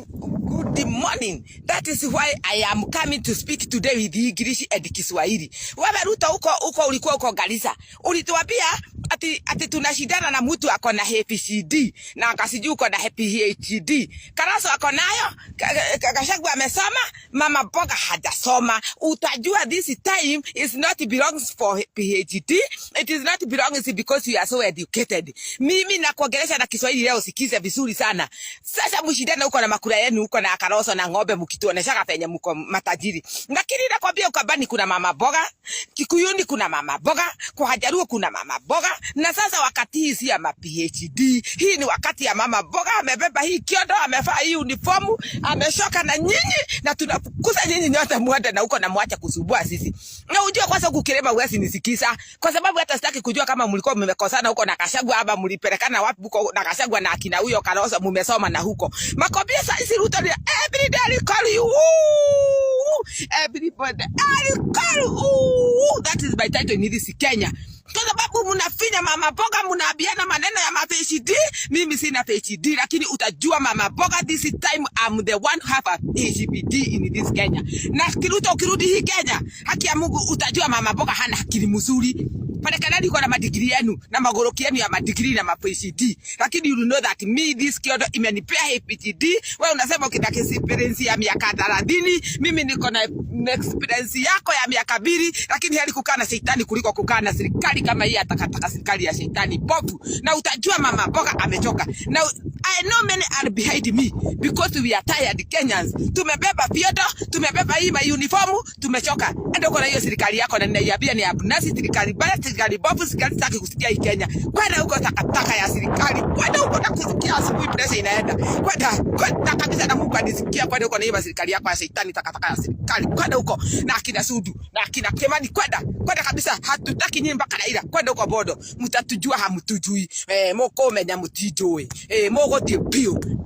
Good morning. That is why I am coming to speak today with English and Kiswahili. Wewe Ruto, huko ulikuwa huko Garissa. Ulituambia ati tunashindana na mtu ako na ABCD na akasijui uko na PhD. Kalonzo ako nayo, Gachagua amesoma, mama mboga hajasoma. Utajua this time is not belongs for PhD. It is not belongs because you are so educated. Mimi nakuongelesha na Kiswahili leo, sikize vizuri sana. Sasa mshindane huko na makura yenu huko na Kalonzo na ng'ombe, mkituoneshaga penye mko matajiri. Lakini nakwambia Ukambani kuna mama mboga, Kikuyuni kuna mama mboga, kwa Jaluo kuna mama mboga. Na sasa wakati hii si ya ma PhD, hii ni wakati ya mama mboga. Amebeba hii kiondo, amevaa hii uniformu, ameshoka na nyinyi, na tunafukuza nyinyi nyote muende na huko na muache kusumbua sisi. Na ujue kwanza huku Kilima huwezi nisikiza, kwa sababu hata sitaki kujua kama mlikuwa mmekosana huko na Gachagua ama mlipelekana wapi huko na Gachagua na akina huyo Kalonzo mmesoma na huko. Makwambia sasa hizi Ruto ni every day I call you. Ooh, everybody I call you. Ooh, that is my title in this Kenya. Kwa sababu mnafinya mama mboga, mnaambiana maneno ya ma PhD. Mimi sina PhD, lakini utajua mama mboga, this time I'm the one who have a PhD in this Kenya. Na Kiruto, ukirudi hii Kenya, haki ya Mungu utajua mama mboga hana akili mzuri. Pale Kanadi iko na madigiri yenu na magoroki yenu ya madigiri na ma PhD. Lakini you know that me, this kiondo imenipea PhD. Wewe unasema ukitaka experience ya miaka 30, mimi niko na experience yako ya miaka 2, lakini heri kukaa na shetani kuliko kukaa na serikali kama hii ya takataka, serikali ya shetani bovu. Na utajua mama mboga amechoka. Na I know many are behind me because we are tired Kenyans. Tumebeba vyondo, tumebeba hii ma uniform, tumechoka. Enda uko na hiyo serikali yako na ninaiambia ni abunasi, serikali baya, serikali bovu, serikali sitaki kusikia hii Kenya. Kwenda huko takataka ya serikali. Kwenda huko na kusikia asubuhi pressure inaenda. Kwenda kwenda kabisa na Mungu anisikia, kwenda huko na hiyo serikali yako ya shetani, takataka ya serikali. Kwenda huko na akina Sudu na akina Kimani, kwenda kwenda kabisa, hatutaki nyinyi mpaka Raila. Kwenda huko bodo, mtatujua hamtujui. Eh, mukumenya mutinjui. Eh, muguthie biũ.